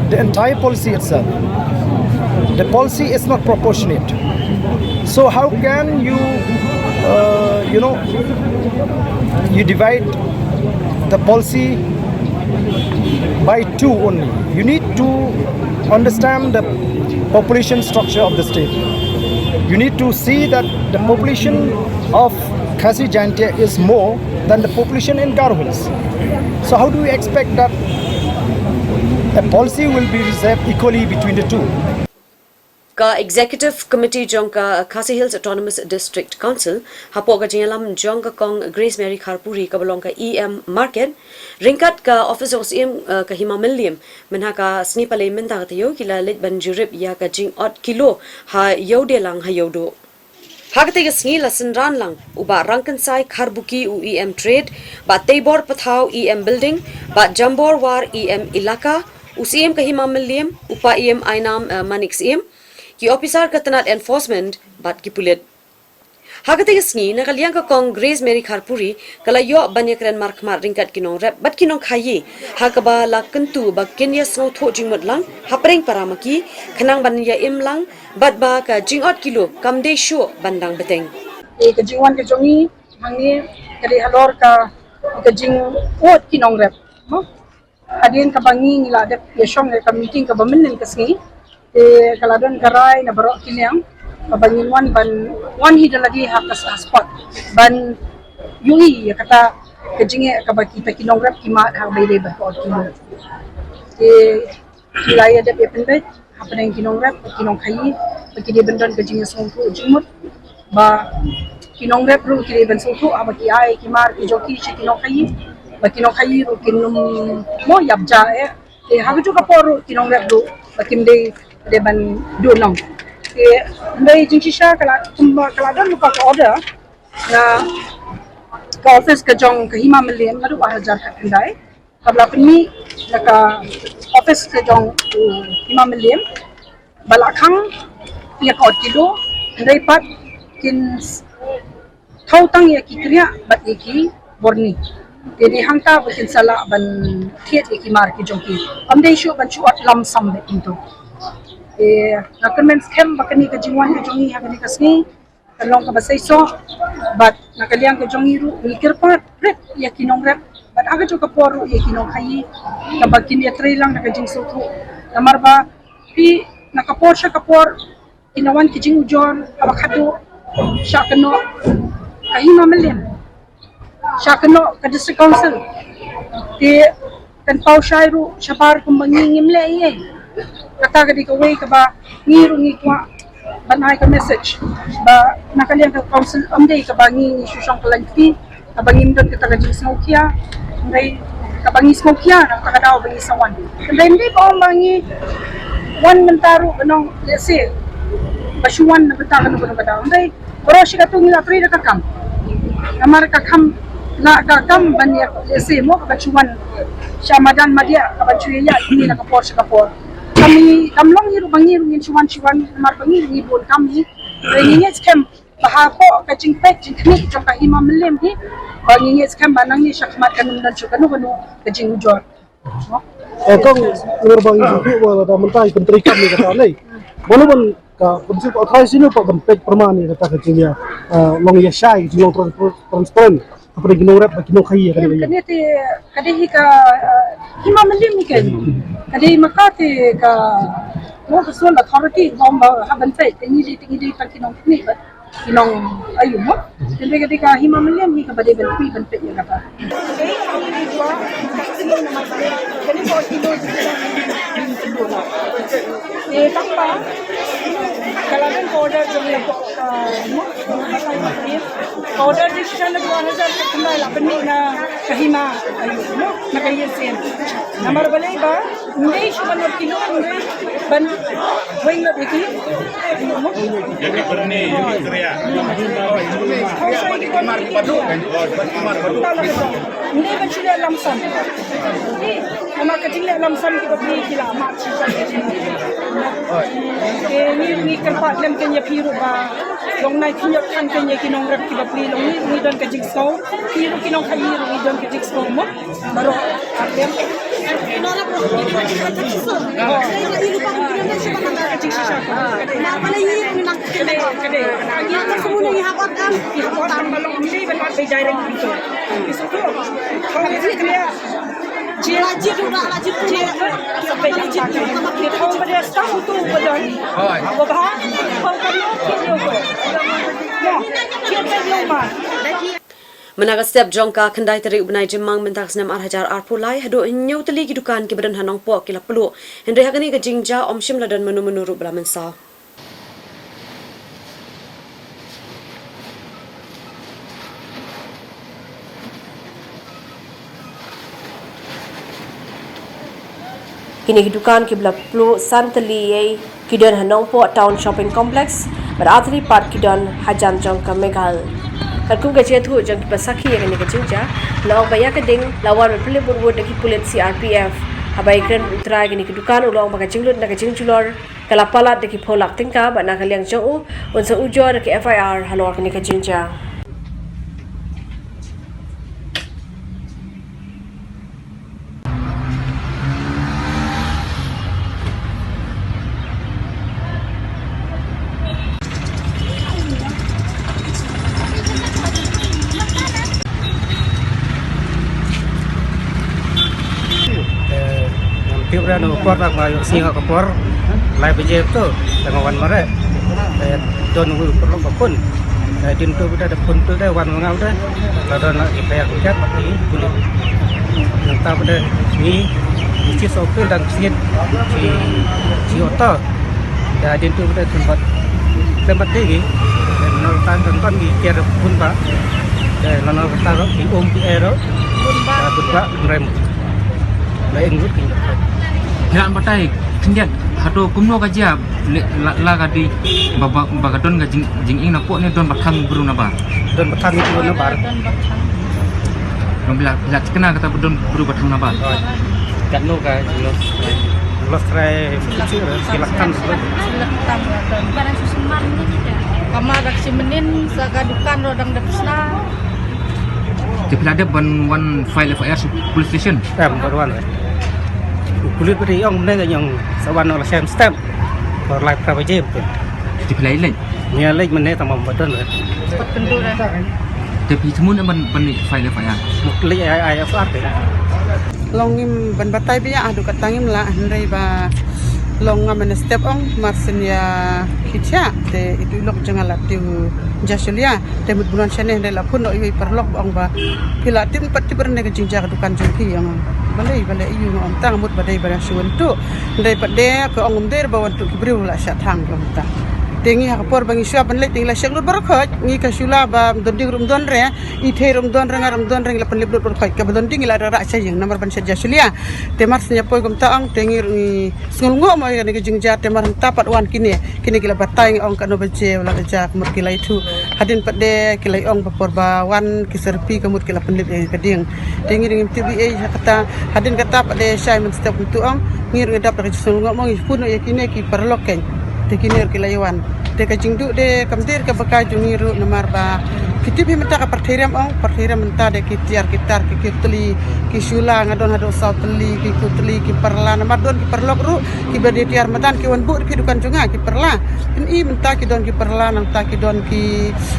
the entire policy itself. The policy is not proportionate. So how can you, uh, you know, you divide the policy by two only? You need to understand the population structure of the state. You need to see that the population of Khasi Jaintia is more than the population in Garo Hills. So how do we expect that a policy will be reserved equally between the two? Ka Executive Committee jong ka Khasi Hills Autonomous District Council hapoh ka jingïalam jong ka Kong Grace Mary Kharpuri kaba long ka E M Market ryngkat ka office u Syiem uh, ka Hima Mylliem mynha ka sngi Palei mynta ka taïew ki la leit ban jurip ïa ka jingot kilo ha Ïewdelang ha Ïewduh. Ha katei ka sngi la synran lang u Bah Rangkynsai Kharbuki u E M Trade, Bah Teibor Pathaw E M Building, Bah Jambor War E M Elaka, u Syiem ka Hima Mylliem, u Paiem Ainam uh, Manik Syiem, ki ophisar ka tnat enforcement bad ki pulit. Ha katei ka sngi na ka liang ka Kong Grace Mary Kharpuri ka la ïoh ban ïakren markhmat ryngkat ki nongrep bad ki nongkhaïi ha kaba la kyntu ba kin ïa sngewthuh jingmut lang hapdeng para ma ki khnang ban ïa im lang bad ba ka jingot kilo kam dei shuh ban dang bteng. Ka jingwan ka jong ngi hangne ka dei halor ka ka jingot ki nongrep. Hadien kaba ngi ngi la dep ïa shong ïa ka meeting kaba mynnin ka sngi te ka la don ka rai na baroh ki liang kaba ngin wan ban wan hi da lade ha ka spot ban ïohi ïa kata ka jingeh kaba kita ki nongrep ki mad ha ba ïadei bad ka ot kilo. Te ki la ïa dep ïa pynbeit hapdeng ki nongrep bad ki nongkhaïi ba ki dei ban don ka jingïasngewthuh jingmut ba ki nongrep ruh ki dei ban sngewthuh haba ki ai ki mar ki jong ki sha ki nongkhaïi ba ki nongkhaïi ruh kin ym mo ïap ja eh. Te ha kajuh ka por ruh ki nongrep ruh ba kim dei dei ban duh nong. Te hynrei jingshisha ka la kumba ka la don lypa ka order na ka office ka jong ka Hima Mylliem naduh ar hajar khatkhyndai. Kaba la pynmih na ka office ka jong u Hima Mylliem ba la khang ïa ka ot kilo hynrei pat kin thaw tang ïa ki kriah bad ïa ki borni. Te dei hangta ba kin sa lah ban thied ïa ki mar ki jong ki. Ym dei shuh ban shu ot lam sam bad kumto. Te nga kyrmen skhem ba kane ka jingwan ka jong ngi ha kane ka sngi ka long kaba seisoh bad na ka liang ka jong ngi ruh ngi kyrpad rit ïa ki nongrep bad ha kajuh ka por ruh ïa ki nongkhaïi kaba kin ïatrei lang na ka jingsngewthuh. Namar ba phi na ka por sha ka por ki la wan ki jingujor haba khadduh sha kynnoh ka Hima Mylliem sha kynnoh ka District Council. Te kan paw shai ruh shabar kumba ngi ngim leh ei ei. Kata ka dei kawei kaba ngi ruh ngi kwah ban ai ka message ba na ka liang ka council ym dei kaba ngi ngi shu shong kyllaiñ kti kaba ngim don kata ka jingsngewkhia. Hynrei kaba ngi sngewkhia na kata ka daw ba ngi sa wan. Hynrei ym dei ba ong ba ngi wan mynta ruh ba nong lehse ba shu wan na bynta kano kano ka daw. Hynrei baroh shi katto ngi la trei da ka kam. Namar ka kam la ka kam ban ïa lehse mo kaba shu wan sha madan madiah kaba shu ïa ïa na ka por sha ka por. Kam ngi kam long ngi ruh ba ngi ruh ngin shu wan shu wan namar ba ngi ruh ngi bun kam ngi. Hynrei ngi ngeit skhem ba hapoh ka jingpeit jingkhmih jong ka Hima Mylliem hi ba ngi ngeit skhem ba nangne shakhmat kan ym don shuh kano kano ka jingujor. Eh, kong ngar ba ngi sngewthuh ba lada mynta i pyntrei kam ïa kata lei. Ba lei ban ka pynshai ka authorized sino pat ban peit pyrman ïa kata ka jingïa, eh, long ïa shai ka jinglong trans- transparent hapdeng ki nongrep bad ki nongkhaïi ïa kane ka ïing. Kane te ka dei hi ka, eh, Hima Mylliem hi ka. Ka dei ma ka te ka North Zone Authority ba ong ba ha ban peit te ngi dei te ngi dei tang ki nongkhaïi bad ki nong aïu mo. Hynrei ka dei ka Hima Mylliem hi kaba dei ban peit ban peit ïa kata. Te tang ba ka la don ka order jong ïa ka, ah, mo, ka order decision na dua hajar khyndai la pynmih na ka Hima, aïu mo, na ka ïing sien. Namar balei ba ym dei shuh ban ot kilo, ym dei ban weng lut ïa ki. Ïa ki byrni, ïa ki kriah. Ynda ban shu leh lamsam. Namar ka jingleh lamsam ki bapli ki la mad shisha. Te ngi, ngi kyrpad lem kein ïa phi ruh ba long nai phi ïoh than kein ïa ki nongrep ki bapli, long ngi, ngi don ka jingsngew. Phi ruh ki nongkhaii ruh ngi don ka jingsngew mo. Baroh ar lem. Mynta ka step jong ka khyndai tarik u bnai Jymmang mynta ka snem ar hajar arphew lai, haduh hynñiew tylli ki dukan kiba don ha Nongpoh ki la pluh. Hynrei ha kane ka jingjia ym shym la don mano mano ruh ba la mynsaw. Kine ki dukan kiba la pluh san tylli ei ki don ha Nongpoh Town Shopping Complex, bad ar tylli pat ki don hajan jong ka Mega Hall. Katkum ka jingïathuh jong kiba sakhi ïa kane ka jingjia, la ong ba ïa ka ding la wan ban pynlip wut wut da ki pulit C R P F. Haba ïakren bad u trai kine ki dukan, u la ong ba ka jinglut na ka jingjulor ka la palat da ki phew lak tyngka bad na ka liang jong u, un sa ujor da ki F I R halor kane ka jingjia. Te ngam tip re na ka por, tang ba ïoh sngi ha ka por lai baje to, tang ba wan mareh. Te don uwei u paralok ba phone. Te hadien to ba da phone to da wan ma nga da. La don la ki pher ki kat ki pulit. Nangta ba da ngi ngi chi sopir dang sngit chi chi auto. Te hadien to ba da khlem pat khlem pat dei ngi. Te nangta don don ngi kiar phone ba. Te nangta ki um ki ero. Phone ba, phone ba rem. La ing lut ing. Phi lah batai khyndiat hato kumno ka jia, la, la ka dei ba, ba, ba ka don ka jing, jingïeng na pok ne don ba thang bru na bar? Don ba thang bru na bar. Don ba thang. Don, phi la, phi la thikna kata ba don bru ba thang na bar? Hooid. Katno ka jinglos? Los trai, phi la thang. Phi la thang la don. Ka mar da ka shi mynnin sa ka dukan ruh dang da pisa. Te phi la dep ban wan file F I R sha police station? Em, ban wan re. U pulit ba dei ong mynne ka ong sa wan la shem step. Ba lai phra baje. Te phi la leit? Ngi leit mynne tang ba don re. Pat pynduh re. Te phi thmu ne ban, ban leit file F I R? Leit ai, ai F I R te. Long ngim ban batai biang haduh katta ngim lah, hynrei ba long nga mynne step ong mar shen ïa khie thiah te itu i lok jong nga la tip u Jasulia. Te mut bunom shane hynrei la phone noh iwei i paralok ba ong ba phi la tip, pat tip re ne ka jingjia ka dukan jong phi, ong. Balei, balei ïa u, nga ong tang mut ba dei ba dang shu wan tuh. Hynrei pat de ka ong ym dei re ba wan tuh ki briew, la shah thang ka ong tang. Te ngi ha ka por ba ngi shu ïa ban leit te ngi la shah lut baroh khoit, ngi ka shu la ba don ding ruh ym don re, i thei ruh ym don re, nga ruh ym don re, ngi la pynlip lut baroh khoit, kaba don ding ngi la rah rah sha ïing namar ban shet Jasulia. Te mar shen ïa poi kumta ong te ngi ruh ngi Sngewlyngngoh mo ïa kane ka jingjia te mar hangta pat wan kine, kine ki la batai ngi ong katno baje u la ka jia, ka mut ki la ïathuh. Hadien pat de ki la ong ba por ba wan ki serpi ka mut ki la pynlip ïa ka ding. Te ngi ngim tip ei ei ha kata, hadien kata pat de shai mynstep kumtu ong, ngi ruh ngi dap da ka jingsngewlyngngoh mo, ngi phone ïa kine ki paralok kein. Te kine ruh ki la ïa wan. Te ka jingduh de kam dei kaba kai jong ngi ruh namar ba phi tip hi mynta ka pyrthei riam ong, pyrthei riam mynta de ki tiar ki tar ki kiew tylli, ki shula, nga don haduh saw tylli, ki kiew tylli, ki pyrla, namar don ki paralok ruh kiba dei tiar madan ki wan buh da phi dukan jong nga ki pyrla. Phin i mynta ki don ki pyrla, nangta ki don ki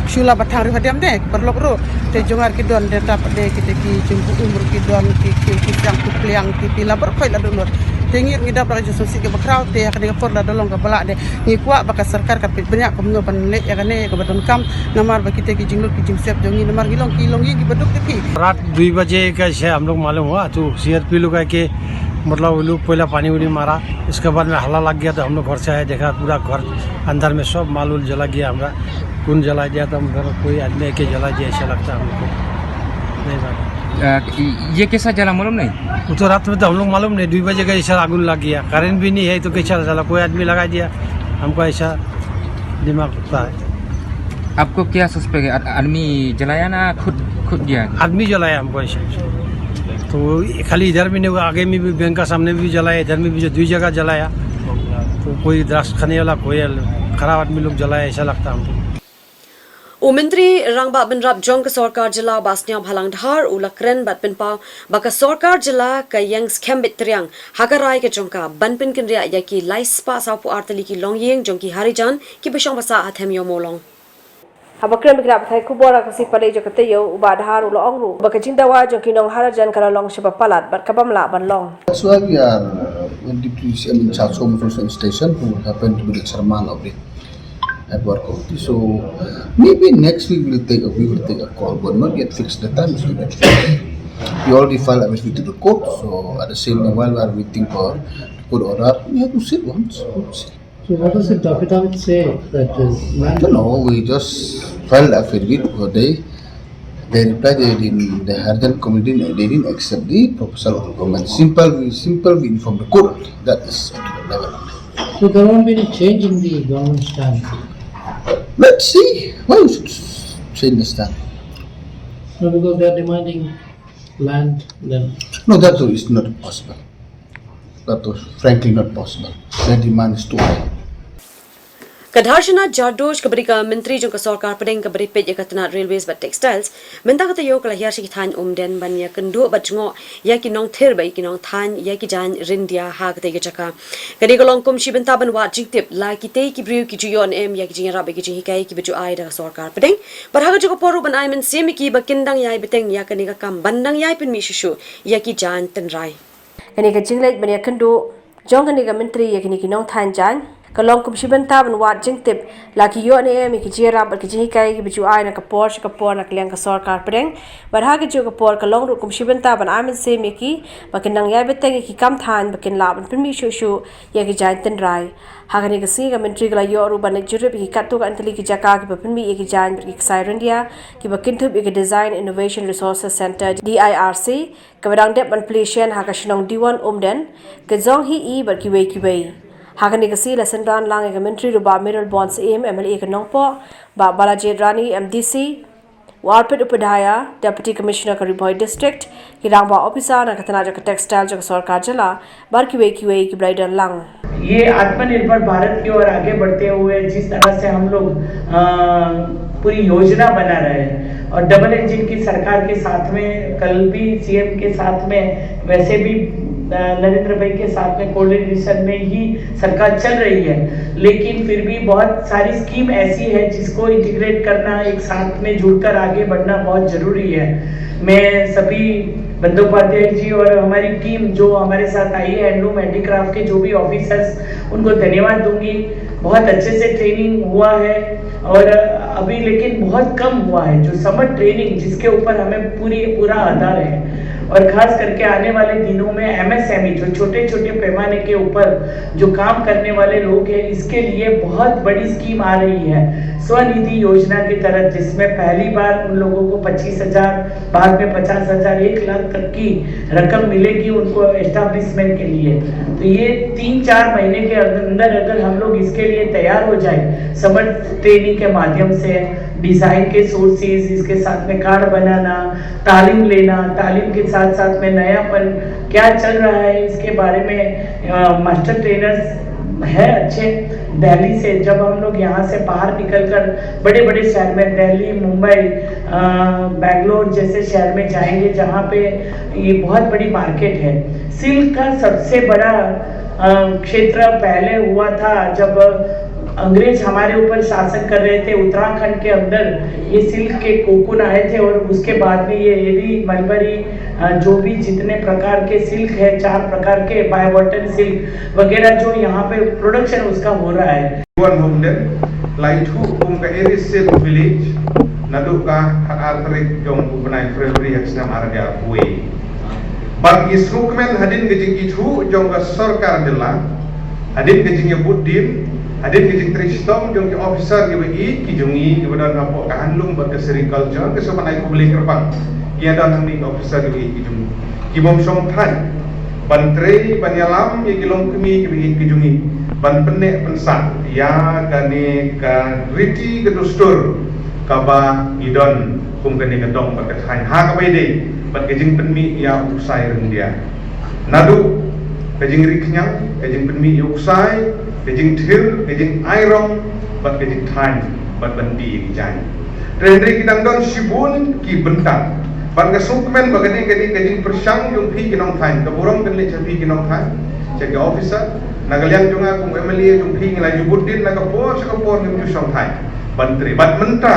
shula ba thang riewhadiam de ki paralok ruh. Te jong nga ruh ki don de, ta pat de kita ki jingbuh um ruh ki don, ki kiew ki siang ki pliang ki pila baroh khoit la duh lut. Te ngi ruh ngi dap da ka jingsngewsih kaba khraw te ha kane ka por la da long kaba lah de. Ngi kwah ba ka sorkar ka peit bniah kumno ban leh ïa kane kaba donkam, namar ba kita ki jinglut ki jingsep jong ngi, namar ngi long ki longïing kiba duk te phi. रात दुई बजे का से हम लोग मालूम हुआ, तो सीआरपी लोग आके, मतलब, वो लोग पहला पानी उनी मारा, उसके बाद में हल्ला लग गया, तो हम लोग घर से आए, देखा पूरा घर अंदर में सब माल उल जला गया हमारा। कौन जला दिया, तो हम घर कोई आदमी आके जला दिया, ऐसा लगता है हमको। नहीं मालूम। अ, ये कैसा जला, मालूम नहीं? वो तो रात में तो हम लोग मालूम नहीं, दुई बजे का ऐसा आगुन लग गया, करंट भी नहीं है तो कैसा जला, कोई आदमी लगा दिया, हमको ऐसा दिमाग उठता है। आपको क्या सस्पेक्ट है? आद-, आदमी जलाया ना खुद, खुद गया? आदमी जलाया हमको ऐसे। तो खाली इधर भी नहीं हुआ, आगे में भी बैंक का सामने भी जलाया, इधर में भी जो दुई जगह जलाया। तो कोई ड्रग्स खाने वाला, कोई खराब आदमी लोग जलाया, ऐसा लगता है हमको। U Myntri Rangbah Bynrap jong ka Sorkar Jylla Bah Sniawbhalang Dhar u la kren bad pynpaw ba ka Sorkar Jylla ka ïeng skhem beit triang ha ka rai ka jong ka ban pynkynriah ïa ki lai spah sawphew ar tylli ki longïing jong ki Harijan kiba shong ba sah ha Them Ïew Mawlong. Haba kren bad ki nongpathai khubor ha ka sngi Palei jong ka taïew, u Bah Dhar u la ong ruh ba ka jingdawa jong ki nong Harijan ka la long shaba palat bad kaba ym lah ban long. That's why we are, uh, when Deputy C M in charge Home Resource and Station, who happen to be the chairman of the At work committee. So maybe next week we'll take a, we will take a call, but not yet fixed the time. So that we already filed everything to the court. So at the same time, while we are waiting for the court order, we have to sit once. We'll sit. So what does the document say that is I don't know. We just filed affidavit for they. They replied they didn't. The Harijan committee, they didn't accept the proposal of the government. Simple, we simple we informed the court. That is at the level. So there won't be any change in the government stand. Let's see. Why you should change the stand? No, because they are demanding land then. No, that is not possible. That is frankly not possible. Their demand is too high. Ka Dharshana Jadoj kaba dei ka Myntri jong ka Sorkar Pdeng kaba dei peit ïa ka tnat Railways bad Textiles, mynta ka taïew ka la hiar sha ki thaiñ Umden ban ïakynduh bad jngoh ïa ki nongthir bad ïa ki nongthaiñ ïa ki jaiñ ryndia ha katei ka jaka. Kane ka long kum shi bynta ban wad jingtip la kitei ki briew ki ju ïoh ne em ïa ki jingïarap bad ki jinghikai kiba ju ai da ka Sorkar Pdeng, bad ha kajuh ka por ruh ban ai mynsiem ïa ki ba kin dang ïai bteng ïa kane ka kam ban dang ïai pynmih shuh shuh ïa ki jaiñ tynrai. Kane ka jingleit ban ïakynduh jong kane ka Myntri ïa kine ki nongthaiñ jaiñ ka long kum shi bynta ban wad jingtip la ki ïoh ne em ïa ki jingïarap bad ki jinghikai kiba ju ai na ka por sha ka por na ka liang ka Sorkar Pdeng, bad ha kajuh ka por ka long ruh kum shi bynta ban ai mynsiem ïa ki ba kin dang ïai bteng ïa ki kam thaiñ ba kin lah ban pynmih shuh shuh ïa ki jaiñ tynrai. Ha kane ka sngi ka Myntri ka la ïoh ruh ban leit jurip ïa ki katto katne tylli ki jaka kiba pynmih ïa ki jaiñ bad ki ksai ryndia kiba kynthup ïa ka Design Innovation Resources Centre, D I R C, kaba dang dep ban plie shen ha ka shnong Diwon Umden, ka Jong Hi I bad kiwei kiwei. Ha kane ka sngi la synran lang ïa ka Myntri ruh Bah Mayralborn Syiem, M L A ka Nongpoh, Bah Balajied Rani, M D C, u Arpit Upadhyaya, Deputy Commissioner ka Ri Bhoi District, ki rangbah ophisar na ka tnat jong ka Textile jong ka Sorkar Jylla bad kiwei kiwei kiba la ïadon lang. ये आत्मनिर्भर भारत की ओर आगे बढ़ते हुए जिस तरह से हम लोग अ, पूरी योजना बना रहे हैं और डबल इंजन की सरकार के साथ में कल भी सीएम के साथ में वैसे भी अ, नरेंद्र भाई के साथ में कोऑर्डिनेशन में ही सरकार चल रही है, लेकिन फिर भी बहुत सारी स्कीम ऐसी है जिसको इंटीग्रेट करना, एक साथ में जुड़कर आगे बढ़ना बहुत जरूरी है। मैं सभी बंदोपाध्याय जी और हमारी टीम जो हमारे साथ आई है, हैंडलूम हैंडीक्राफ्ट के जो भी ऑफिसर्स, उनको धन्यवाद दूंगी। बहुत अच्छे से ट्रेनिंग हुआ है और अभी लेकिन बहुत कम हुआ है जो समर ट्रेनिंग, जिसके ऊपर हमें पूरी पूरा आधार है। और खास करके आने वाले दिनों में एमएसएमई, जो छोटे छोटे पैमाने के ऊपर जो काम करने वाले लोग हैं, इसके लिए बहुत बड़ी स्कीम आ रही है स्वनिधि योजना के तहत, जिसमें पहली बार उन लोगों को पच्चीस हजार, बाद में पचास हजार, एक लाख तक की रकम मिलेगी उनको एस्टैब्लिशमेंट के लिए। तो ये तीन चार महीने के अंदर अगर हम लोग इसके लिए तैयार हो जाए, समर ट्रेनिंग के माध्यम से, डिजाइन के सोर्सेज, इसके साथ में कार्ड बनाना, तालीम लेना, तालीम के साथ साथ में नयापन क्या चल रहा है इसके बारे में, अ, मास्टर ट्रेनर्स है अच्छे दिल्ली से। जब हम लोग यहाँ से बाहर निकलकर बड़े बड़े शहर में, दिल्ली, मुंबई, अ, बैंगलोर जैसे शहर में जाएंगे, जहाँ पे ये बहुत बड़ी मार्केट है, सिल्क का सबसे बड़ा अ, क्षेत्र पहले हुआ था जब अंग्रेज हमारे ऊपर शासन कर रहे थे। उत्तराखंड के अंदर ये सिल्क के कोकून आए थे और उसके बाद में ये एरी, मलबरी, अ, जो भी जितने प्रकार के सिल्क है, चार प्रकार के, बायबॉटन सिल्क वगैरह, जो यहाँ पे प्रोडक्शन उसका हो रहा है। Wan Homden, la ithuh kum ka Eri Silk Village, naduh ka khatar tarik jong u bnai February ha ka snem ar hajar arphew wei. Bad ngi sngewkmen hadien ka jingithuh jong ka sorkar jylla, hadien ka jingïabud dien, hadien ka jingtrei shitom jong ki officer kiba ïeit ki jong ngi kiba don hapoh ka handloom bad ka sericulture, ka sngewbha ban ai khublei kyrpang ïa don hangne ki officer kiba ïeit ki jong ngi. Ki bym shong thait ban trei ban ïalam ïa ki longkmie kiba ïeit ki jong ngi ban pynneh pynsah ïa kane ka riti ka dustur kaba i don kum kane ka dong bad ka thaiñ ha kaba i dei bad ka jingpynmih ïa u ksai ryndia. Naduh ka jingri khñiang, ka jingpynmih ïa u ksai, ka jingthir, ka jingairong bad ka jingthaiñ bad ban die ïa ki jaiñ. Te hynrei ki dang don shibun ki bynta. Bad nga sngewkmen ba kane, kane ka jingpyrshang jong phi ki nongthaiñ, ka burom kan leit sha phi ki nongthaiñ, sha ki officer, na ka liang jong nga kum MLA jong phi ngi la ju bud dien na ka por sha ka por ngim ju shong thaiñ ban trei. Bad mynta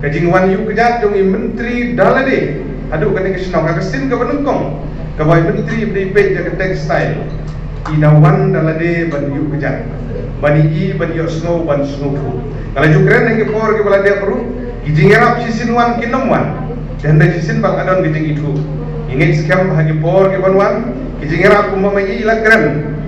ka jingwan ïuh kjat jong i Myntri da lade haduh kane ka shnong ha ka sien kaba nyngkong kaba i Myntri ba dei peit ïa ka textile i da wan da lade ban ïuh kjat, ban i ban ïohsngew, ban sngewthuh. Ka la ju kren ha ki por kiba la dep ruh, ki jingïarap shisien wan kin ym wan. Te hynrei shisien ba la don ka jingithuh. Ngi ngeit skhem ha ki por ki ban wan, ki jingïarap kumba ma i la kren,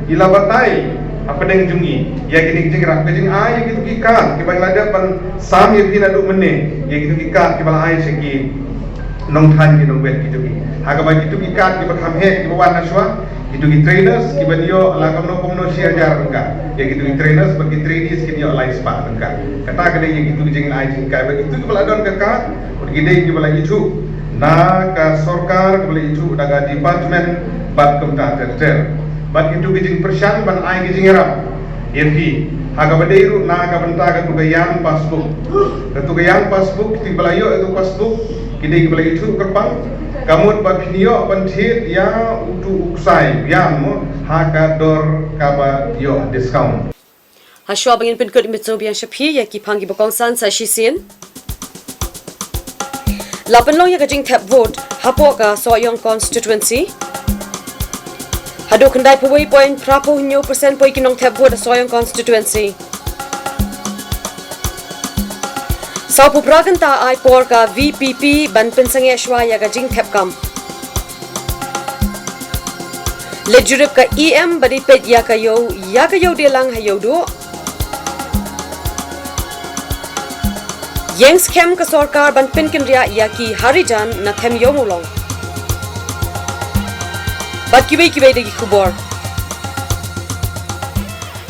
i la batai hapdeng jong ngi ïa kine ki jingïarap, ka jingai ïa kito ki card kiba ngi la dep ban sam ïa phi naduh mynne, ïa kito ki card kiba la ai sha ki nongthaiñ ki nongwit kito ki. Ha kaba kito ki card kiba kham heh kiba wan ha shuwa, kito ki trainers kiban ïoh la kumno kumno shi hajar tyngka. Ïa kito ki trainers bad ki trainees kin ïoh lai spah tyngka. Kata ka dei ïa kito ki jingai jinghikai bad kito kiba la don ka card, bad ki dei kiba la ithuh na ka sorkar, kiba la ithuh da ka department bad kumta ter ter. Bad kito ki jingpyrshang ban ai ki jingïarap ïa phi ha kaba dei ruh na ka bynta kato ka Young Passbook. Kato ka Young Passbook, kito kiba la ïoh ïa kato ka passbook ki dei kiba la ithuh kyrpang. Ka mut ba phin ïoh ban thied ïa uto u ksai biang mo ha ka dor kaba ïoh discount. Ha shuwa ba ngin pynkut, ngi pynshai biang sha phi ïa ki phang kiba kongsan sa shisien. La pynlong ïa ka jingthep vote hapoh ka Sohiong constituency. Haduh khyndai phew wei point phra phew hynñiew percent poi ki nongthep vote ha Sohiong constituency. Saw phew phra kynta ai por ka VPP ban pynsangeh shuwa ïa ka jingthep kam. Leit jurip ka EM ba dei peit ïa ka ïew, ïa ka ïew dieng lang ha ïew duh. Ïeng skhem ka sorkar ban pynkynriah ïa ki Harijan na them ïew Mawlong. Bad kiwei kiwei de ki khubor.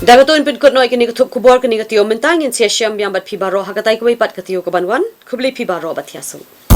Da kato ngin pynkut noh ïa kane ka thup khubor kane ka taïew mynta, ngin sa ïashem biang bad phi baroh ha katai kawei pat ka taïew kaban wan. Khublei phi baroh bad thiah suk.